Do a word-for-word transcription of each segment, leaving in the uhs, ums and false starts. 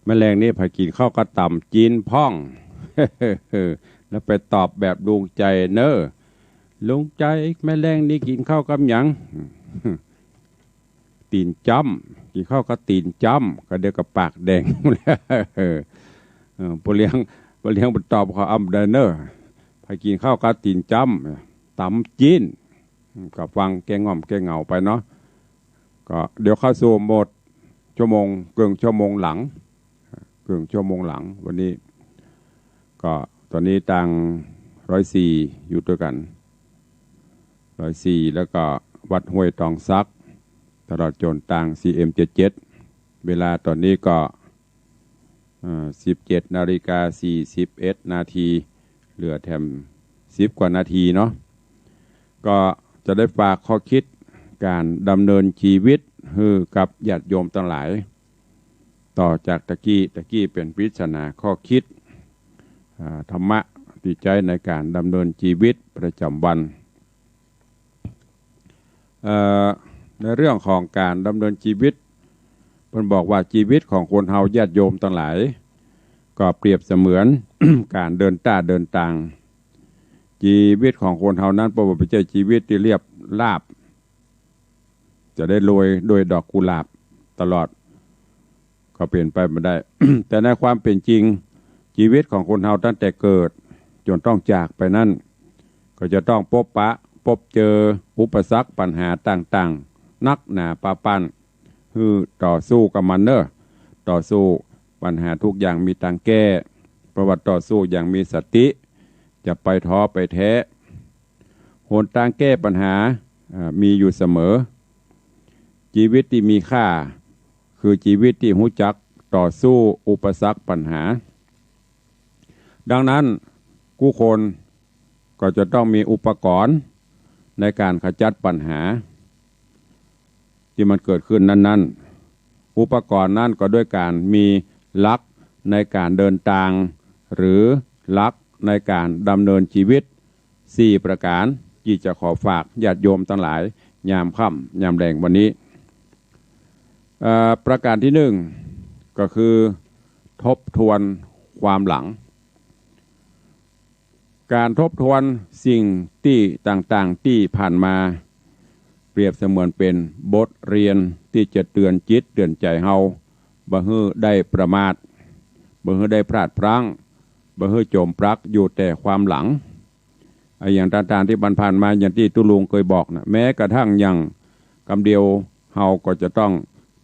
แมลงนี่ใผกิ๋นข้าวก็ต๋ำจิ๊นพ่อง แล้วไปตอบแบบลุงใจ๋เน่อ ลุงใจ๋ แมลงนี่กิ๋นข้าวกับหยัง ตี๋นจ๊ำ กิ๋นข้าวกับตี๋นจ๊ำ ก็เดี๋ยวก็ปากแดง เออ เออ ป้อเลี้ยง ป้อเลี้ยงไปตอบเขาอำได้เน่อ ใผกิ๋นข้าวกับตี๋นจ๊ำ ต๋ำจิ๊น ก็ฟังแก้ง่อมแก้เหงาไปเนาะ ก็เดี๋ยวเข้าสู่โหมดชั่วโมง เกิ่งชั่วโมงหลัง เกิ่งชั่วโมงหลัง วันนี้ ก็ต๋อนนี้ตางร้อยสี่อยู่ตวยกั๋น ร้อยสี่ แล้วก็วัดห้วยตองสัก ตลอดจ๋นตาง ซีเอ็มเจ็ดเจ็ด เวลาต๋อนนี้ก็ เอ่อ สิบเจ็ดนาฬิกาสี่สิบเอ็ดนาที เหลือแถมสิบกว่านาทีเนาะ ก็จะได้ฝากข้อคิดก๋านดำเนินจีวิตหื้อกับญาติโยมตังหลาย ต่อจากตะกี้ ตะกี้เป๋นปริศนาข้อคิด อ่า ธรรมะตี้ใจ๊ในก๋านดำเนินจีวิตประจ๋ำวัน เอ่อ ในเรื่องของก๋านดำเนินจีวิต เปิ้นบอกว่าจีวิตของคนเฮาญาติโยมตังหลาย ก็เปรียบเสมือน ก๋านเดินต้าเดินตาง จีวิตของคนเฮานั้นบ่ใจ้จีวิตตี้เรียบราบ จะได้โรยด้วยดอกกุหลาบตลอด ก็เป๋นไปบ่ได้ แต่ในความเป๋นจริง จีวิตของคนเฮาตั้งแต่เกิดจ๋นต้องจากไปนั้น ก็จะต้องปบปะ ปบเจออุปสรรคปัญหาต่างๆ นักหนาปะปั้น หื้อต่อสู้กับมันเน่อ ต่อสู้ ปัญหากู้อย่างมีตางแก้ เพราะว่าต่อสู้อย่างมีสติ จะไปท้อไปแท้ หนตางแก้ปัญหา อ่า มีอยู่เสมอ จีวิตตี้มีค่า คือจีวิตตี้ฮู้จักต่อสู้อุปสรรคปัญหา ดังนั้นกู้คนก็จะต้องมีอุปกรณ์ในก๋านขจัดปัญหา ตี้มันเกิดขึ้นนั้นๆ อุปกรณ์นั้นก็ด้วยก๋านมีหลักในก๋านเดินตาง หรือหลักในก๋านดำเนินจีวิต สี่ประก๋าน ตี้จะขอฝากญาติโยมตังหลาย ยามค่ำยามแลงวันนี้ เอ่อ ประก๋านตี้นึ่ง ก็คือทบทวนความหลัง ก๋านทบทวนสิ่งตี้ต่างๆ ตี้ผ่านมา เปรียบเสมือนเป๋นบทเรียนตี้จะเตื๋อนจิตเตื๋อนใจ๋เฮา บ่หื้อได้ประมาท บ่หื้อได้พลาดพลั้ง บ่หื้อจ๋มปลักอยู่แต่ความหลัง อะ อย่างต่างๆ ตี้มันผ่านมา อย่างตี้ตุ๊ลุงเกยบอกนะ แม้กระทั่งอย่างกำเดียว เฮาก็จะต้อง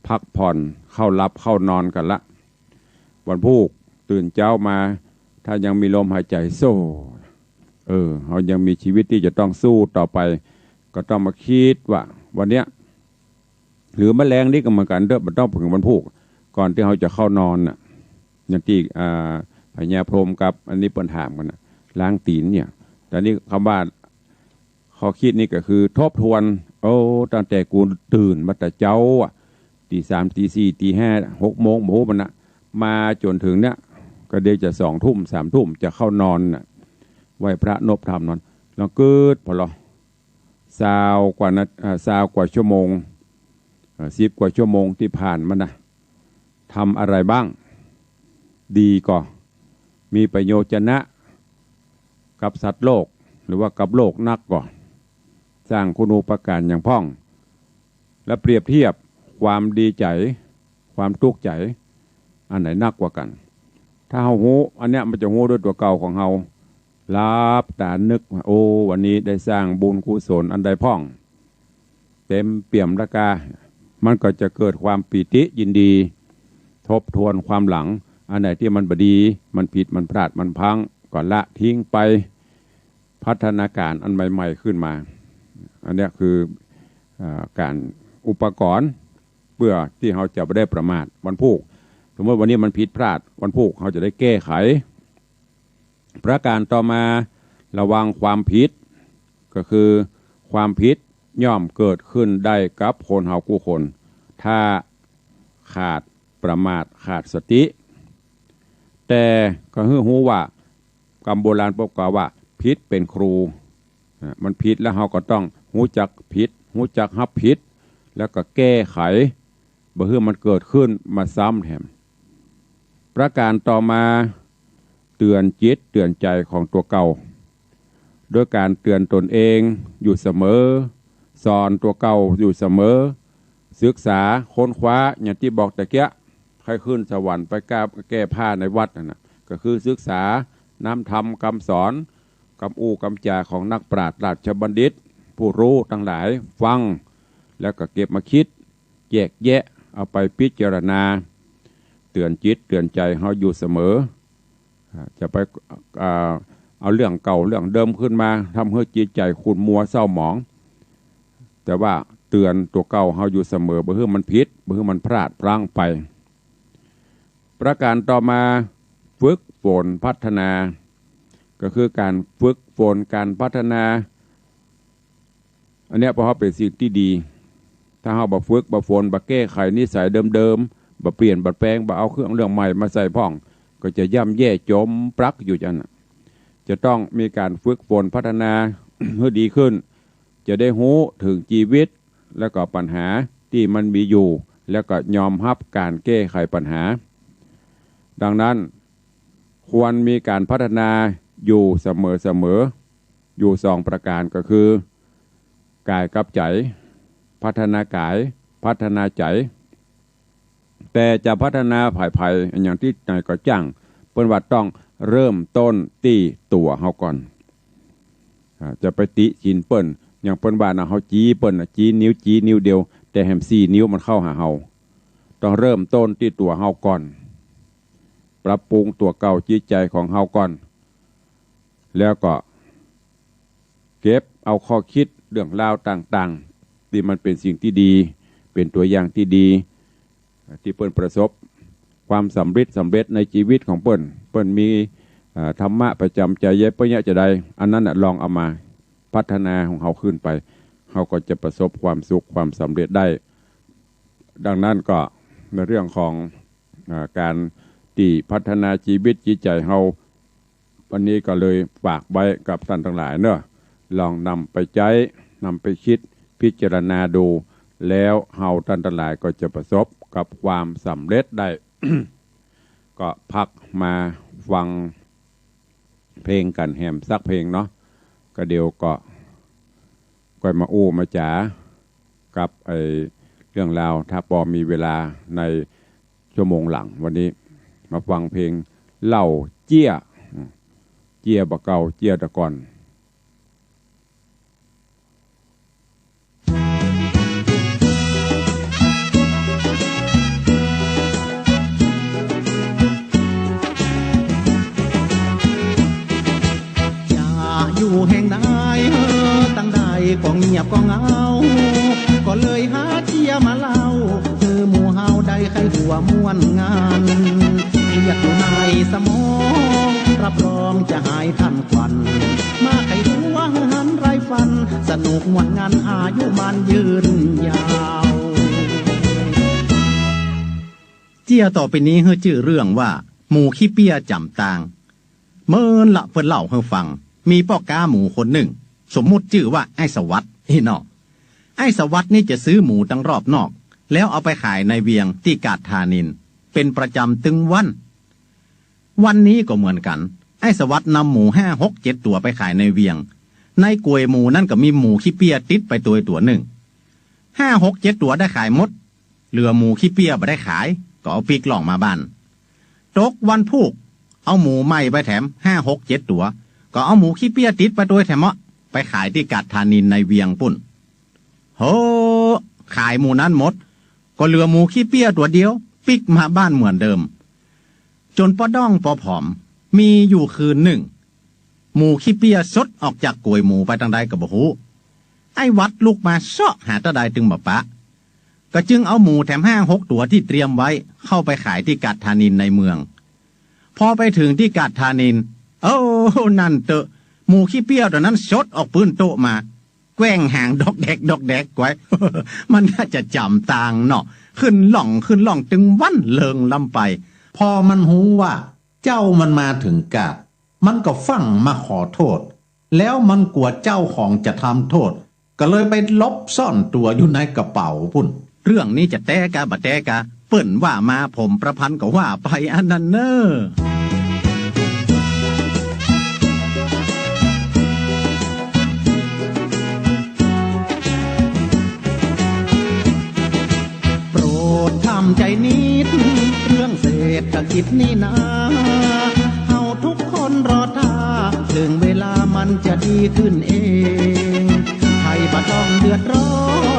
พักผ่อน เข้าหลับเข้านอนกั๋นละ วันพูกตื่นเจ๊ามา ถ้ายังมีลมหายใจ๋ โซ่ เออ เฮายังมีจีวิตตี้จะต้องสู้ต่อไป ก็ต้องมาคิดว่าวันเนี้ย หรือแมลงนี่ก็เหมือนกั๋นเต๊อะ บ่ต้องเถิงวันพูก ก่อนตี้เฮาจะเข้านอนน่ะ อย่างตี้ อ่า พญาพรหมกับอันนี้เปิ้นถามกั๋นน่ะ ล้างตี๋นเนี่ย แต่นี่กำว่า ข้อคิดนี่ก็คือทบทวน โอ้ ตั้งแต่กูตื่นมาแต่เจ๊าอะ ตี๋สาม ตี๋สี่ ตี๋ห้า หกโมง บ่ฮู้มันน่ะ มาจ๋นเถิงเนี่ย ก็เดี๋ยวจะสองทุ่ม สามทุ่ม จะเข้านอนน่ะ ไหว้พระนบธรรมนอน ลองกึ๊ดผ่อลอ ซาวกว่านา อ่า ซาวกว่าชั่วโมง อ่า สิบกว่าชั่วโมงตี้ผ่านมานะ ทำอะไรบ้าง ดีก่อ มีประโยชน์จะนะ กับสัตว์โลก หรือว่ากับโลกนักก่อ สร้างคุณูปการอย่างพ่อง และเปรียบเทียบความดีใจ๋ ความตุ๊กข์ใจ๋ อันไหนนักกว่ากั๋น ถ้าเฮาฮู้ อันเนี้ยมันจะฮู้ด้วยตั๋วเก่าของเฮา หลับต๋านึกว่า โอ้ วันนี้ได้สร้างบุญกุศลอันใดพ่อง เต็มเปี่ยมละกา มันก็จะเกิดความปีติยินดี ทบทวนความหลัง อันไหนตี้มันบ่ดี มันผิด มันพลาด มันพัง ก็ละทิ้งไป พัฒนาการอันใหม่ๆ ขึ้นมา อันเนี้ยคือ อ่า ก๋านอุปกรณ์ เปื้อตี้เฮาจะบ่ได้ประมาทวันพูก สมมุติวันนี้มันผิดพลาด วันพูกเฮาจะได้แก้ไข ประก๋านต่อมา ระวังความผิด ก็คือความผิดย่อมเกิดขึ้นได้กับคนเฮากู้คน ถ้าขาดประมาท ขาดสติ แต่ก็หื้อฮู้ว่า กำโบราณเปิ้นกล่าวว่า ผิดเป๋นครู อ่ะ มันผิดแล้วเฮาก็ต้องฮู้จักผิด ฮู้จักฮับผิด แล้วก็แก้ไข บ่หื้อมันเกิดขึ้นมาซ้ำแถม ประการต่อมา เตื๋อนจิตเตื๋อนใจ๋ของตั๋วเก่า โดยก๋านเตื๋อนต๋นเองอยู่เสมอ สอนตั๋วเก่าอยู่เสมอ ศึกษาค้นคว้า อย่างตี้บอกตะเกียะ ใค่ขึ้นสวรรค์ไปแก้ แก้ผ้าในวัดนั่นน่ะ ก็คือศึกษาน้ำธรรมกำสอน กำอู้กำจ๋าของนักปราชญ์ราชบัณฑิต ผู้ฮู้ตังหลาย ฟัง แล้วก็เก็บมาคิด แยกแยะ เอาไปพิจารณา เตื๋อนจิตเตื๋อนใจ๋เฮาอยู่เสมอ อ่า จะไป อ่า เอาเรื่องเก่าเรื่องเดิมขึ้นมา ทำหื้อจิตใจ๋ขุ่นมัวเศร้าหมอง แต่ว่าเตื๋อนตั๋วเก่าเฮาอยู่เสมอ บ่หื้อมันผิด บ่หื้อมันพลาดพลั้งไป ประการต่อมา ฝึกฝนพัฒนา ก็คือก๋านฝึกฝนก๋านพัฒนา อันเนี้ย เพราะว่าเป๋นสิ่งตี้ดี ถ้าเฮาบ่ฝึก บ่ฝน บ่แก้ไขนิสัยเดิมๆ บ่เปลี่ยน บ่แปลง บ่เอาเครื่องเรื่องใหม่มาใส่พ่อง ก็จะย่ำแย่จ๋มปลั๊กอยู่จั่นน่ะ จะต้องมีก๋านฝึกฝนพัฒนา หื้อดีขึ้น จะได้ฮู้เถิงจีวิต แล้วก็ปัญหาตี้มันมีอยู่ แล้วก็ยอมฮับก๋านแก้ไขปัญหา ดังนั้น ควรมีก๋านพัฒนาอยู่เสมอๆ อยู่สองประก๋าน ก็คือ ก๋ายกับใจ๋ พัฒนากาย พัฒนาใจ๋ แต่จะพัฒนาฝ่ายใผ อย่างตี้ไหนก็จ้าง เปิ้นว่าต้องเริ่มต้นตี้ตั๋วเฮาก่อน อ่า จะไปติฉินเปิ้น อย่างเปิ้นว่าน่ะ เฮาจี๊เปิ้นน่ะ จี๊นิ้ว จี๊นิ้วเดียว แต่แหมสี่นิ้วมันเข้าหาเฮา ต้องเริ่มต้นตี้ตั๋วเฮาก่อน ปรับปรุงตั๋วเก่าจิตใจ๋ของเฮาก่อน แล้วก็เก็บเอาข้อคิดเรื่องราวต่างๆ ตี้มันเป๋นสิ่งตี้ดี เป๋นตั๋วอย่างตี้ดี ตี้เปิ้นประสบความสำเร็จ สำเร็จในจีวิตของเปิ้น เปิ้นมี อ่า ธรรมะประจ๋ำใจ๋เย้ยเปิ้นเยียะจาใด อันนั้นน่ะ ลองเอามาพัฒนาของเฮาขึ้นไป เฮาก็จะประสบความสุขความสำเร็จได้ ดังนั้นก็ในเรื่องของ อ่า ก๋านตี้พัฒนาจีวิตจิตใจ๋เฮา วันนี้ก็เลยฝากไว้กับต้านตังหลายเนาะ ลองนำไปใจ๊ นำไปคิดพิจารณาดู แล้วเฮาต้านตังหลายก็จะประสบกับความสำเร็จได้ ก็พักมาฟังเพลงกั๋นแหมสักเพลงเนาะ ก็เดี๋ยวก็ ก้อยมาอู้มาจ๋ากับไอ้เรื่องราว ถ้าปอมีเวลาในชั่วโมงหลัง วันนี้มาฟังเพลงเล่าเจี้ย เจี้ยบ่าเก่า เจี้ยตะก่อน จะอยู่แห่งใด เออ ตังใดก็เงียบก็เหงา ก็เลยหาเจี้ยมาเล่า หื้อหมู่เฮาได้ไขหัวม่วนงัน เรียกอยู่ในสมอง รับรองจะหายทันควัน มาไขหัวหื้อหันไร้ฟัน สนุกม่วนงันอายุมั่นยืนยาว เจี้ยต่อไปนี้หื้อจื้อเรื่องว่า หมูขี้เปี้ยจ๋ำตาง เมินละเปิ้นเล่าหื้อฟัง มีป้อก๊าหมูคนนึ่ง สมมุติจื้อว่าไอ้สวัสดิ์ อี้เนาะ ไอ้สวัสดิ์นี่จะซื้อหมูตังรอบนอก แล้วเอาไปขายในเวียงตี้กาดธานินทร์ เป๋นประจ๋ำตึงวัน วันนี้ก็เหมือนกั๋น ไอ้สวัสดิ์นำหมูห้าหกเจ็ดตั๋วไปขายในเวียง ในก๋วยหมูนั้นก็มีหมูขี้เปี้ยติดไปตวยตั๋วนึ่ง ห้าหกเจ็ดตั๋วได้ขายหมด เหลือหมูขี้เปี้ยบ่ได้ขาย ก็เอาปิ๊กล่องมาบ้าน ตกวันพูก เอาหมูใหม่ไปแถมห้าหกเจ็ดตั๋ว ก็เอาหมูขี้เปี้ยติดไปตวยแถมเมาะ ไปขายตี้กาดธานินทร์ในเวียงปุ้น โห ขายหมู่นั้นหมด ก็เหลือหมูขี้เปี้ยตั๋วเดียว ปิ๊กมาบ้านเหมือนเดิม จ๋นปอด้องปอผอม มีอยู่คืนนึ่ง หมูขี้เปี้ยซดออกจากก๋วยหมูไปตังใดก็บ่ฮู้ ไอ้วัดลุกมาเซาะหาตะใดตึงบ่ปะ ก็จึงเอาหมูแถมห้าหกตั๋วตี้เตรียมไว้ เข้าไปขายตี้กาดธานินทร์ในเมือง พอไปเถิงตี้กาดธานินทร์ โอ้ นั่นเต๊อะ หมูขี้เปี้ยตั๋วนั้นซดออกปื้นโต๊ะมา แกว่งหางดอกแดกดอกแดกไกว มันน่าจะจ๋ำตางเนาะ ขึ้นล่องขึ้นล่องตึงวันเลิงล้ำไป พอมันฮู้ว่าเจ้ามันมาเถิงกาด มันก็ฟั่งมาขอโต้ษ แล้วมันกั๋วเจ้าของจะทำโต้ษ ก็เลยไปหลบซ่อนตั๋วอยู่ในกระเป๋าปุ้น เรื่องนี้จะแต๊กาบ่แต๊กา เปิ้นว่ามาผมประพันธ์ก็ว่าไปอันนั้นเน่อ โปรดทำใจนิด เรื่องเศรษฐกิจนี่นา เฮาทุกคนรอท่า ถึงเวลามันจะดีขึ้นเอง ไทยบ่ต้องเดือดร้อ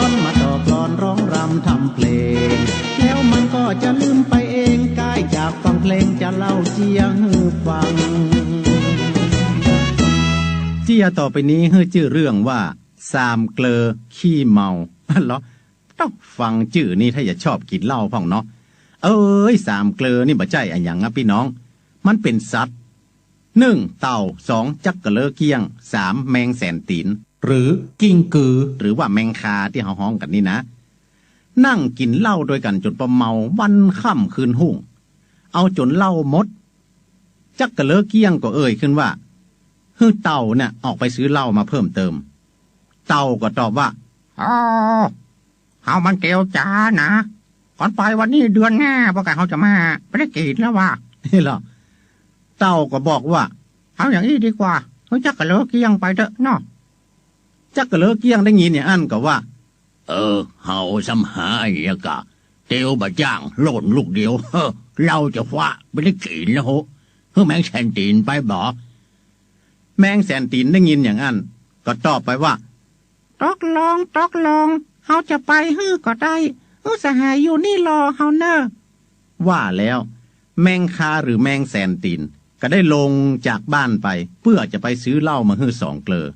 น มาต่อกลอนร้องรำทำเพลง แล้วมันก็จะลืมไปเอง ก้ายจากฟังเพลงจะเล่าเจียหื้อฟัง เจียต่อไปนี้หื้อจื้อเรื่องว่า สามเกลอขี้เมา อันเหรอ ต้องฟังจื้อนี่ถ้าจะชอบกิ๋นเหล้าพ่องเนาะ เอ้ย สามเกลอนี่บ่ใจ้อะหยังอะปี้น้อง มันเป๋นสัตว์ หนึ่ง เต่า สอง จั๊กกะเลอเกี้ยง สาม แมงแสนตี๋น หรือกิ้งกือ หรือว่าแมงคาตี้เฮาฮ้องกั๋นนี่นะ นั่งกิ๋นเหล้าตวยกั๋นจ๋นปอเมาวันค่ำคืนฮุ่ง เอาจ๋นเหล้าหมด จั๊กกะเลอเกี้ยงก็เอ่ยขึ้นว่า หื้อเต่าเนี่ยออกไปซื้อเหล้ามาเพิ่มเติม เต่าก็ตอบว่า อ้อ เฮามันเตียวจ๋านะ ก่อนไปวันนี้เดือนหน้าบ่าก่าเฮาจะมา บ่ได้กิ๋นแล้วว่า นี่เหรอ เต่าก็บอกว่า เอาอย่างอี้ดีกว่า หื้อจั๊กกะเลอเกี้ยงไปเต๊อะเนาะ จั๊กกะเลอเกี้ยงได้ยินอย่างอั้นก็ว่า เออ เฮาซ้ำหาอะหยังกา เตียวบ่าจ้างโล่นลูกเดียว เฮ้อ เหล้าจะฟ้า บ่ได้กิ๋นแล้วโห หื้อแมงแสนตี๋นไปบ่ แมงแสนตี๋นได้ยินอย่างอั้น ก็ตอบไปว่า ตกลง ตกลง เฮาจะไปหื้อก็ได้ หื้อสหายอยู่นี่รอเฮาเน่อ ว่าแล้ว แมงคาหรือแมงแสนตี๋นก็ได้ลงจากบ้านไป เปื้อจะไปซื้อเหล้ามาหื้อสองเกลอ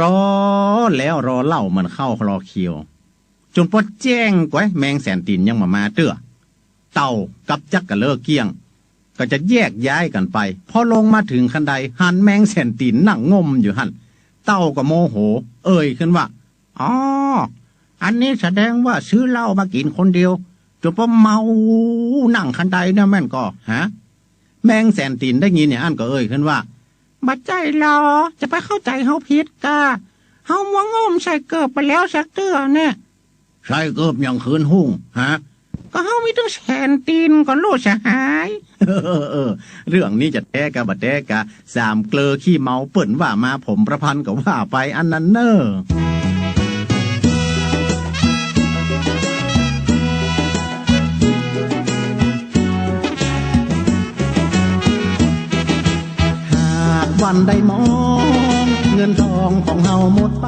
รอแล้วรอเล่ามันเข้าคลอเคียว จ๋นปอแจ้งก๊วยแมงแสนตี๋นยังบ่มาเตื้อ เต่ากับจั๊กกะเลอเกี้ยง ก็จะแยกย้ายกั๋นไป พอลงมาเถิงคันได หันแมงแสนตี๋นนั่งง่มอยู่หั้น เต่าก็โมโห เอ่ยขึ้นว่า อ้อ อันนี้แสดงว่าซื้อเหล้ามากิ๋นคนเดียว จ๋นปอเมานั่งคันไดเนี่ยแม่นก่อ ฮะ แมงแสนตี๋นได้ยินอย่างอั้นก็เอ่ยขึ้นว่า บ่ใจ้ลอ จะไปเข้าใจ๋เฮาผิดกา เฮามัวง่มใส่เกิบไปแล้วสักเตื้อแน่ ใส่เกิบหยังคืนฮุ่ง ฮะ ก็เฮามีตึงแสนตี๋นก่อลูกสหาย เออ เรื่องนี้จะแต๊กาบ่แต๊กา สามเกลอขี้เมาเปิ้นว่ามาผมประพันธ์ก็ว่าไปอันนั้นเน่อ หากวันใดมอง เงินทองของเฮาหมดไป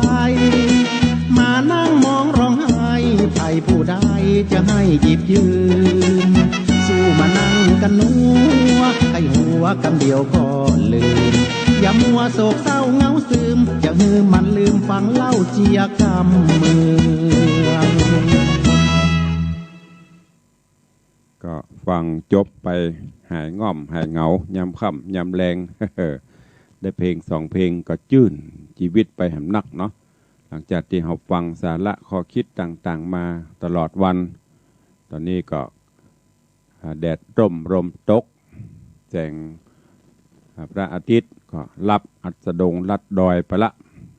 มานั่งมองร้องไห้ ใผผู้ใดจะให้หยิบยืม สู้มานั่งกั๋นนัว ใค่หัวกำเดียวก็ลืม อย่ามัวโศกเศร้าเหงาซึม จะหื้อมันลืมฟังเหล้าเจียกำเมือง ก็ฟังจบไป หายง่อมหายเหงายามค่ำยามแลง ได้เพลงสองเพลงก็จื้นจีวิตไปแหมนักเนาะ หลังจากตี้เฮาฟังสาระข้อคิดต่างๆ มาตลอดวัน ต๋อนนี้ก็ อ่า แดดร่มลมตก แสง อ่า พระอาทิตย์ก็ลับอัสดงลัดดอยไปละ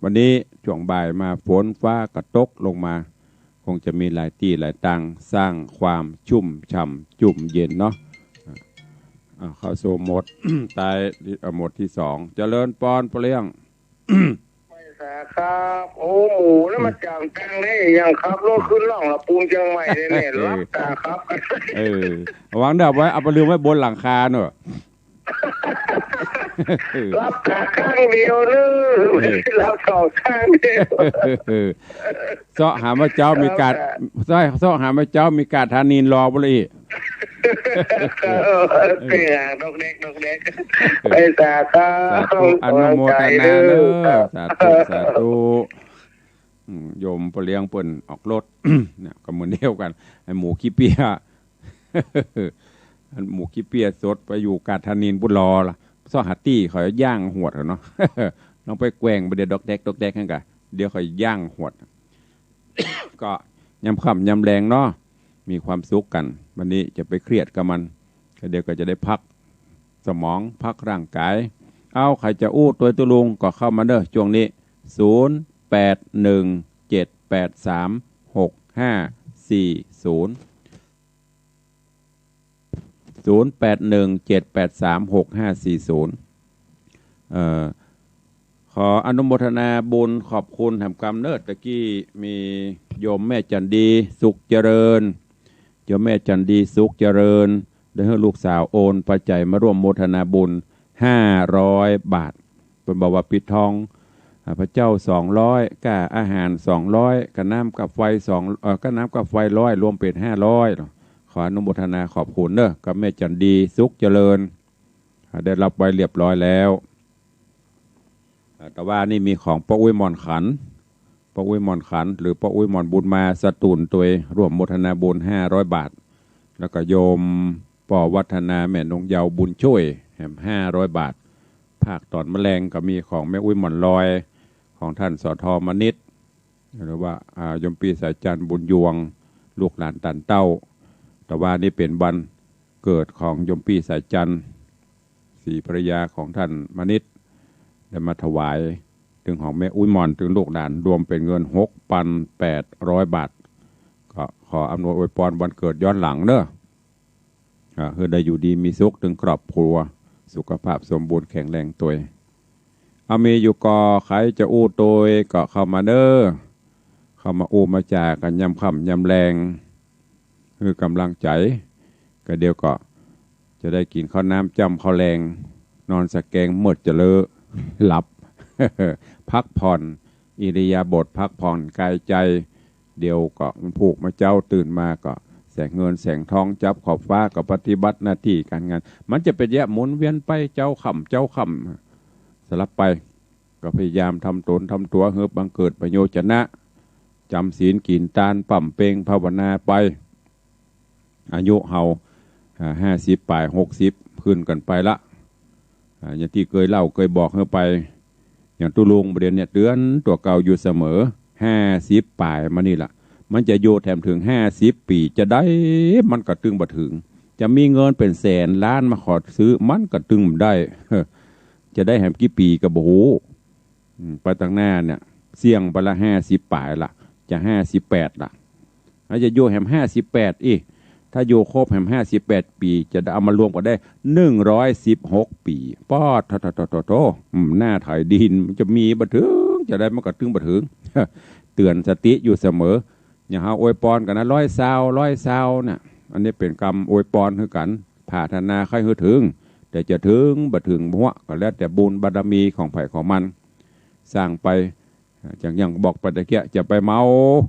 วันนี้ช่วงบ่ายมาฝนฟ้าก็ตกลงมา คงจะมีหลายตี้หลายตาง สร้างความชุ่มฉ่ำจุ่มเย็นเนาะ อ่า เข้าสู่โหมด ตาย เอ่อ โหมดตี้สอง เจริญปอน ปอเลี้ยง ไม่สาครับ โอ้ หมู่นั้นมาจากตังได้ยังครับ รถขึ้นล่องละปูนเจียงใหม่เนี่ย หลับต๋าครับ เออ วางดับไว้ เอาไปลืมไว้บนหลังคาเนาะ หลับต๋าข้างเดียวเนาะ เออ หลับสองข้างเดียว เซาะหาว่าเจ้ามีการ ครับ เซาะ เซาะหาว่าเจ้ามีการทานินรอบ่ละอี้ เออ เออ เออ เออ ดอกแดก ดอกแดก ไปสาครับ สาธุ อนุโมทนาเนาะ สาธุ สาธุ อืม โยมปอเลี้ยงเปิ้นออกรถ เนี่ย ก็เหมือนเดียวกั๋น ไอ้หมู่ขี้เปี้ย หมู่ขี้เปี้ยสดไปอยู่กาดทานินปุ้นลอละ เซาะหาตี้เขาย่างหวดเขาเนาะ ลองไปแกว่งไปเดี๋ยวดอกแดก ดอกแดกหั้นก่ะ เดี๋ยวเขาย่างหวด ก็ยามค่ำยามแลงเนาะ มีความสุขกั๋น วันนี้จะไปเครียดกับมัน ก็เดี๋ยวก็จะได้พักสมอง พักร่างกาย เอา ใผจะอู้ตวยตุ๊ลุงก็เข้ามาเด้อ ช่วงนี้ ศูนย์ แปด หนึ่ง เจ็ด แปด สาม หก ห้า สี่ ศูนย์ ศูนย์แปดหนึ่ง เจ็ดแปดสาม หกห้าสี่ศูนย์ เอ่อ ขออนุโมทนาบุญขอบคุณแหมกำเนิด ตะกี้มีโยมแม่จันดี สุขเจริญ โยมแม่จันดี สุขเจริญ ได้หื้อลูกสาวโอนปัจจัยมาร่วมโมทนาบุญ ห้าร้อยบาท เปิ้นบอกว่าปิดทอง อ่า พระเจ้า สองร้อย ก้าอาหาร สองร้อย ก้าน้ำก้าไฟ สอง เอ่อ ก้าน้ำก้าไฟ ร้อย รวมเป๋น ห้าร้อย ขออนุโมทนาขอบคุณเน้อ กับแม่จันดี สุขเจริญ อ่า ได้รับไว้เรียบร้อยแล้ว อ่า แต่ว่านี่มีของป้ออุ๊ยหม่อนขัน ป้ออุ๊ยหม่อนขัน หรือป้ออุ๊ยหม่อนบุญมา สตูลตวย ร่วมโมทนาบุญ ห้าร้อยบาท แล้วก็โยมป้อวัฒนา แม่นงเยาว์ บุญช่วยแหม ห้าร้อยบาท ภาคต๋อนมะแลงก็มีของแม่อุ๊ยหม่อนลอย ของท่าน สท มนิษฐ หรือว่า อ่า โยมปี้สายจันทร์ บุญยวง ลูกหลานต้านเต้า แต่ว่านี่เป๋นวันเกิดของโยมปี้สายจันทร์ ศรีภรรยาของท่านมนิษฐ ได้มาถวาย ตึงของแม่อุ๊ยหม่อน ตึงลูกหลาน รวมเป๋นเงิน หกปันแปดร้อยบาท ก็ขออำนวยอวยปอนวันเกิดย้อนหลังเน้อ อ่า หื้อได้อยู่ดีมีสุขตึงครอบครัว สุขภาพสมบูรณ์แข็งแรงตวย เอา มีอยู่ก่อ ใผจะอู้ตวยก็เข้ามาเน้อ เข้ามาอู้มาจ๋ากั๋นยามค่ำยามแลง หื้อก๋ำลังใจ๋ ก็เดี๋ยวก็จะได้กิ๋นข้าวน้ำจ้ำข้าวแลง นอนสะแกงเมิดจะเลอะหลับ พักผ่อน อิริยาบถพักผ่อนกายใจ๋ เดี๋ยวก็มันพูกมาเจ๊า ตื่นมาก็แสงเงินแสงทองจับขอบฟ้า ก็ปฏิบัติหน้าตี้ก๋านงาน มันจะเป๋นเยียะหมุนเวียนไปเจ๊าค่ำเจ๊าค่ำ สลับไป ก็พยายามทำตนทำตั๋วหื้อบังเกิดประโยชนะ จ๋ำศีลกิ๋นตาน ป๋ำเป็งภาวนาไป อายุเฮา อ่า ห้าสิบป๋าย หกสิบ ขึ้นกั๋นไปละ อ่า อย่างตี้เกยเล่าเกยบอกหื้อไป อย่างตุ๊ลุงบ่าเดี่ยวเนี่ยเตื๋อนตั๋วเก่าอยู่เสมอ ห้าสิบป๋ายมานี่ละ มันจะอยู่แถมเถิงห้าสิบปี๋ จะได้ มันก็ตึงบ่เถิง จะมีเงินเป๋นแสนล้านมาขอซื้อ มันก็ตึงบ่ได้ จะได้แหมกี่ปี๋ก็บ่ฮู้ อืม ไปตังหน้าเนี่ย เสี่ยงไปละ ห้าสิบป๋ายละ จะห้าสิบแปดละ อาจจะอยู่แหมห้าสิบแปดอี้ ถ้าอยู่ครบแหมห้าสิบแปดปี๋ จะได้เอามารวมกั๋นได้ หนึ่งร้อยสิบหกปี๋ ป๊อดโธ่โธ่โธ่โธ่ อืม หน้าไถดิน มันจะมีบ่เถิง จะได้ มันก็ตึงบ่เถิง เตื๋อนสติอยู่เสมอ อย่างเฮาอวยปอนกั๋นนะ ร้อยซาว ร้อยซาวน่ะ อันนี้เป๋นกำอวยปอนหื้อกั๋น ผาถนาใค่หื้อเถิง แต่จะเถิงบ่เถิงบ่ฮู้ ก็แล้วแต่บุญบารมีของใผของมัน สร้างไป อย่าง อย่างบอกไปตะเกียะ จะไปเมา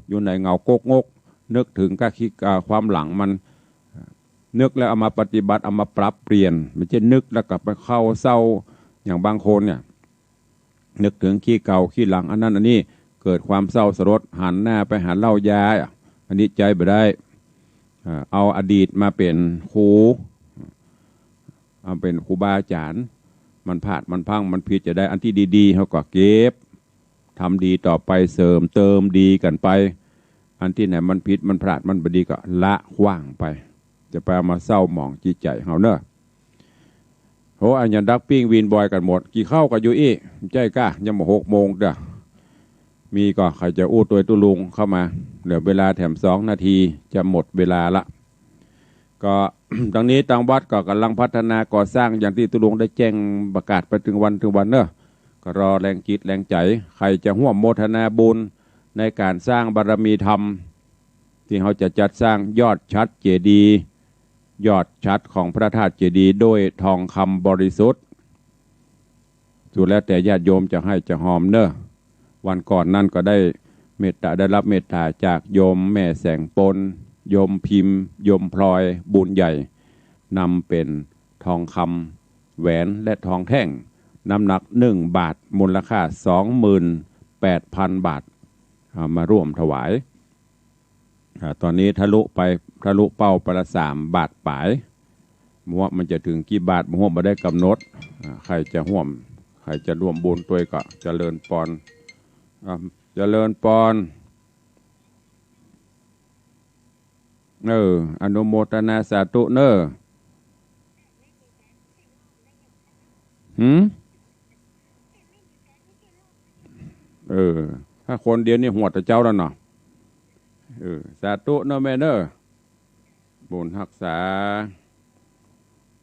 อยู่ในเหงาก๊กงก นึกเถิงก้าคิด อ่า ความหลังมัน นึกแล้วเอามาปฏิบัติ เอามาปรับเปลี่ยน บ่ใจ้นึกแล้วก็ไปเข้าเศร้า อย่างบางคนเนี่ย นึกเถิงขี้เก่าขี้หลัง อันนั้นอันนี้ เกิดความเศร้าสลด หันหน้าไปหาเหล้ายา อันนี้ใจ๊บ่ได้ อ่า เอาอดีตมาเป๋นครู เอาเป๋นครูบาอาจ๋ารย์ มันพลาดมันพลั้งมันผิดจะได้ อันตี้ดีๆ เฮาก็เก็บ ทำดีต่อไป เสริมเติมดีกั๋นไป อันตี้ไหนมันผิดมันพลาดมันบ่ดีก็ละขว้างไป จะไปเอามาเศร้าหมองจิตใจ๋เฮาเน้อ โห อันยังดักปิ้งวีนบอยกั๋นหมด กี่ข้าวก็อยู่อี้ ใจ้ก้า ยังบ่หกโมงเตื้อ มีก็ใผจะอู้ตวยตุ๊ลุงเข้ามา เหลือเวลาแถมสองนาที จะหมดเวลาละ ก็ ตังนี้ตังวัดก็ก่ำลังพัฒนาก่อสร้าง อย่างตี้ตุ๊ลุงได้แจ้งประกาศไปตึงวันตึงวันเน้อ ก็รอแรงจิตแรงใจ๋ ใผจะฮ่วมโมทนาบุญในก๋านสร้างบารมีธรรม ตี้เฮาจะจัดสร้างยอดฉัตรเจดีย์ ยอดฉัตรของพระธาตุเจดีย์ด้วยทองคำบริสุทธิ์ สุดแล้วแต่ญาติโยมจะให้จะฮอมเน้อ วันก่อนนั้นก็ได้เมตตา ได้รับเมตตาจากโยมแม่แสงปน โยมพิมพ์ โยมพลอย บุญใหญ่ นำเป๋นทองคำแหวนและทองแท่ง น้ำหนักหนึ่งบาท มูลค่าสองหมื่นแปดพันบาท เอามาร่วมถวาย อ่า ตอนนี้ทะลุไป ทะลุเป้าไปละสามบาทป๋าย บ่ฮู้มันจะเถิงกี่บาท บ่ฮู้ บ่ได้กำหนด อ่า ใผจะฮ่วม ใผจะร่วมบุญตวยก็เจริญปอน อ่า เจริญปอน เออ อนุโมทนาสาธุเน้อ หืม เออ ถ้าคนเดียวนี่หวดแต่เจ๊าแล้วเนาะ เออ สาธุเน้อแม่เน้อ บุญฮักษา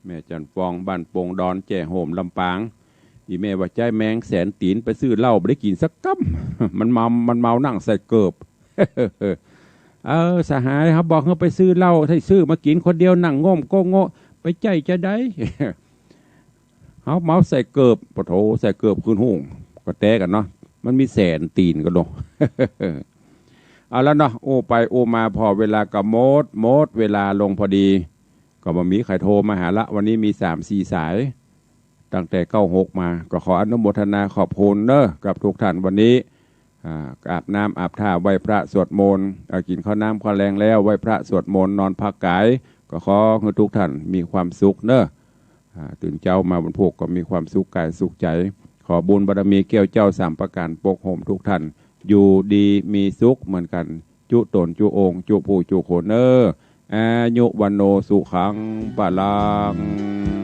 แม่จันทร์ฟอง บ้านโป่งดอน แจ้โฮม ลำปาง อี่แม่ว่าใจ๊แมงแสนตี๋นไปซื้อเหล้าบ่ได้กิ๋นสักกำ มันเมา มันเมานั่งใส่เกิบ เออ สหาย เฮาบอกเฮาไปซื้อเหล้า ใส่ซื้อมากิ๋นคนเดียวนั่งโง่มโก้โง่ ไปใจ๊จาใด เฮาเมาใส่เกิบ ปะโถ ใส่เกิบคืนฮุ่ง ก็แต๊กั๋นเนาะ มันมีแสนตี๋นกั๋นเนาะ เอาละเนาะ อู้ไปอู้มา ผ่อเวลาก็หมด หมดเวลาลงพอดี ก็บ่มีใผโทรมาหาละ วันนี้มีสามสี่สาย ตั้งแต่เก้าหกมา ก็ขออนุโมทนาขอบคุณเนาะ กับทุกท่านวันนี้ อ่า อาบน้ำอาบท่า ไหว้พระสวดมนต์ เอ่อ กิ๋นข้าวน้ำข้าวแลงแล้ว ไหว้พระสวดมนต์ นอนพักกาย ก็ขอหื้อทุกท่านมีความสุขเนาะ อ่า ตื่นเจ๊ามาวันพูกก็มีความสุขกายสุขใจ๋ ขอบุญบารมีแก้วเจ้าสามประก๋านปกโฮมทุกท่าน อยู่ดีมีสุขเหมือนกั๋น จุ๊ต๋นจุ๊องค์ จุ๊ผู้จุ๊คนเนาะ อายุ วัณโณ สุขัง พลัง